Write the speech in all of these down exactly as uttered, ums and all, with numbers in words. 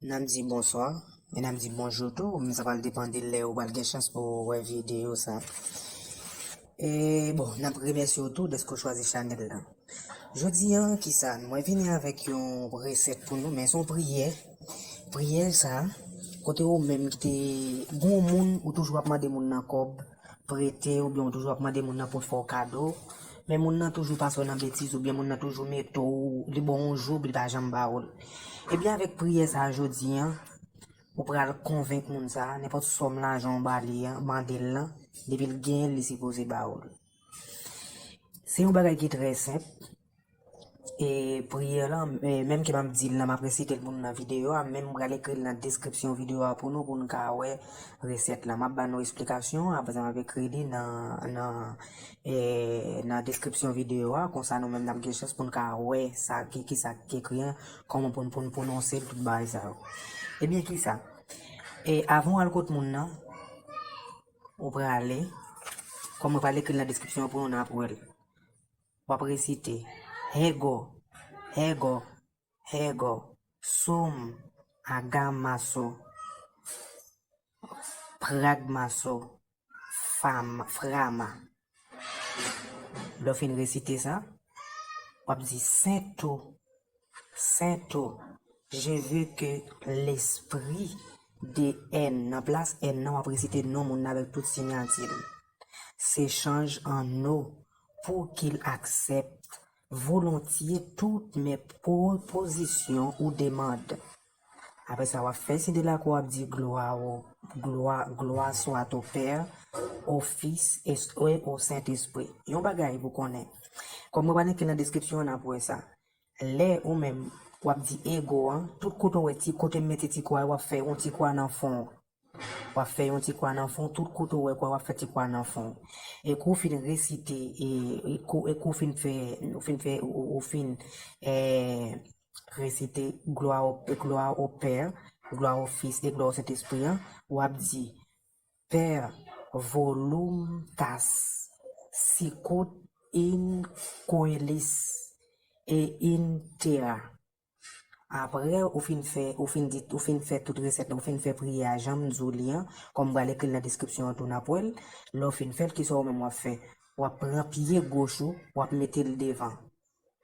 N ap di bonswa, e n ap di bonjou tou, men sa pral depann de lè ou pral gen chans pou w wè videyo sa. E bon, n ap remèsye w tou dèske w chwazi chanèl la. Jodi a, kisa? Mwen vini avèk yon resèt pou nou, men se yon priyè. Priyè sa, kote ou menm ki te gon moun ou toujou ap mande moun nan kòb, prete, oubyen ou toujou ap mande moun nan pou l fè w kado, men moun nan toujou pase w nan betiz, oubyen moun nan toujou mete w, li ba w yon jou, li pa janm ba w l. Ebyen, avèk priyè sa a jodi a, ou pral konvenk moun sa a, nenpòt sòm lajan ou ba li a, mande l lan, depi l genyen l, li sipoze ba w l. Se yon bagay ki trè senp. E priyè lan, e menm ke m ap di l lan, m ap resite l pou nou nan videyo a, men m pral ekri l nan deskripsyon videyo a pou nou, pou n ka wè resèt lan. M ap ba nou eksplikasyon, apre sa m ap ekri li nan, nan, e, nan deskripsyon videyo a, konsa nou menm n ap gen chans pou n ka wè sa ki, ki sa ki ekri an, kòman pou n, pou n pwononse l, tout bagay sa yo. Ebyen, kisa? E avan w al kot moun nan, ou prale, kòm mwen pral ekri l nan deskripsyon pou nou, n ap wè l. W ap resite, Ego, Ego, Ego, Sum, Agamaso, Pragmaso, Fam, Frama. Lè w fin resite sa, w ap di, Sento, Sento, je veux que l'esprit de N, nan plas N nan, w ap resite non moun nan avèk tout siyati l. S'échange en nous pour qu'il accepte volontiers toutes mes propositions ou demandes. Apre sa, w ap fè siy de lakwa, w ap di, Gloire au, gloire, gloire soit au Père, au Fils et au Saint-Esprit. Yon bagay pou konnen. Kòm mwen pral ekri nan deskripsyon an, n ap wè sa. Lè ou menm, w ap di ego an, tout kote w wè ti, kote m mete ti kwa, w ap fè yon ti kwa nan fon. W ap fè yon ti kwa nan fon, tout kote w wè kwa, w ap fè ti kwa nan fon. E kou w fin resite, e, e kou, e kou w fin fè, ou fin fè, ou, ou, ou fin, e, resite gloire au, gloire au Père, gloire au Fils et gloire au Saint-Esprit an, w ap di, Per voluntas sicut in coelis e in terra. Apre ou fin fè, ou fin di, ou fin fè tout resèt la, ou fin fè priyè a jan m di w li an, kòm m pral ekri l nan deskripsyon an tou, n ap wè l. Lè w fin fè l, kisa w menm w ap fè? W ap pran pye goch ou, w ap mete l devan.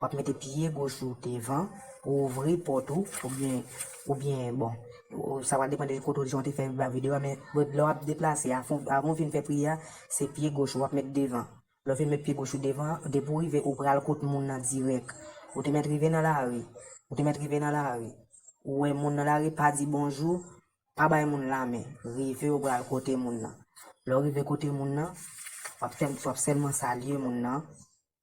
W ap mete pye goch ou devan, ou ouvri pòt ou, oubyen, oubyen, bon, ou, sa va depann de kote w, jan w te fè videyo a, men lè w ap deplase, avan, avan w fin fè priyè a, se pye goch ou w ap met devan. Lè w fin met pye goch ou devan, depi w rive, ou pral kot moun nan dirèk. Ou te mèt rive nan lari. Ou te mèt rive nan lari. Ou wè moun nan lari, pa di bonjou, pa bay moun lamen. Rive, ou pral kote moun nan. Lè w rive kote moun nan, w ap sèl-, w ap sèlman salye moun nan.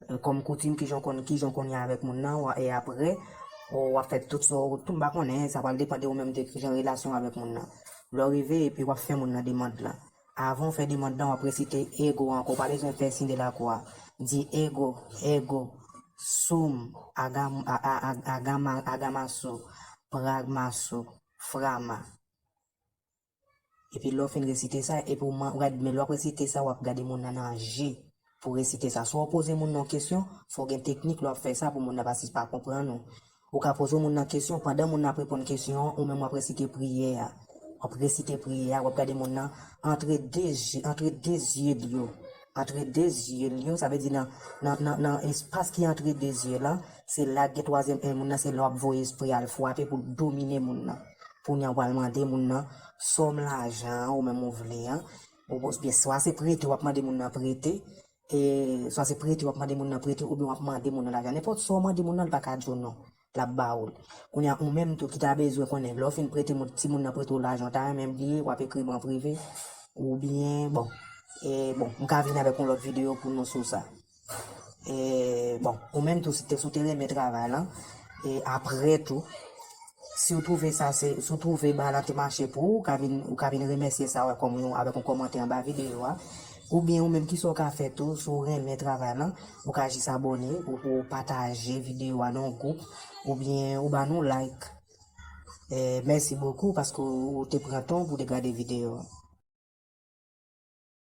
E, kòm koutim, kijan w konn, kijan w konn ye avèk moun nan, w a, e apre, w, w ap fè tout sa w, tout m pa konnen, sa pral depann de ou menm de kijan relasyon w avèk moun nan. Lè w rive, epi w ap fè moun nan demann lan. Avan w fè demann lan, w ap resite ego ankò, w pa bezwen fè siy de lakwa. Di ego, ego, sum, agam-, a, a, a, agama-, agamaso, pragmaso, frama. Epi lè w fin resite sa, epi w man-, w gad, men lè w ap resite sa, w ap gade moun nan nan je pou w resite sa. Swa w poze moun nan yon kesyon, fò w gen teknik lè w ap fè sa pou moun nan pa si pa konprann ou. Ou ka poze moun nan kesyon, pandan moun nan ap reponn kesyon an, ou menm w ap resite priyè a. W ap resite priyè a, w ap gade moun nan antre de je, antre de zye l yo. Antre de zye l yo, sa vle di nan, nan, nan, nan espas ki antre de zye l lan, se la gen twazyèm en moun nan, se la w ap voye espri a al frape pou l domine moun nan. Kounye a w pral mande moun nan sòm lajan an ou menm ou vle an. Oubyen swa se prete w ap mande moun nan prete, e swa se prete w ap mande moun nan prete, oubyen w ap mande moun nan lajan. Nenpòt sa w mande moun nan, li pa ka di w non. L ap ba ou l. Kounye a, ou menm tou ki ta bezwen konnen, lè w fin prete moun, timoun nan prete w lajan, w ta renmen bliye, w ap ekri m an prive, oubyen, bon, e, bon, m ka vin avèk yon lòt videyo pou nou sou sa. E, bon, ou menm tou, si te, si w te renmen travay lan, e apre tou, si w twouve sa, se, si w twouve bagay lan te mache pou ou, ou ka vin, ou ka vin remèsye sa, wè, kòm yon, avèk yon kòmantè anba videyo a. Oubyen ou menm, kisa w ka fè tou, si w renmen travay lan, ou ka jis abòne, ou, ou pataje videyo a nan yon gwoup, oubyen ou ba nou like. E, mèsi bokou paske w, w te pran tan w pou w te gade videyo a.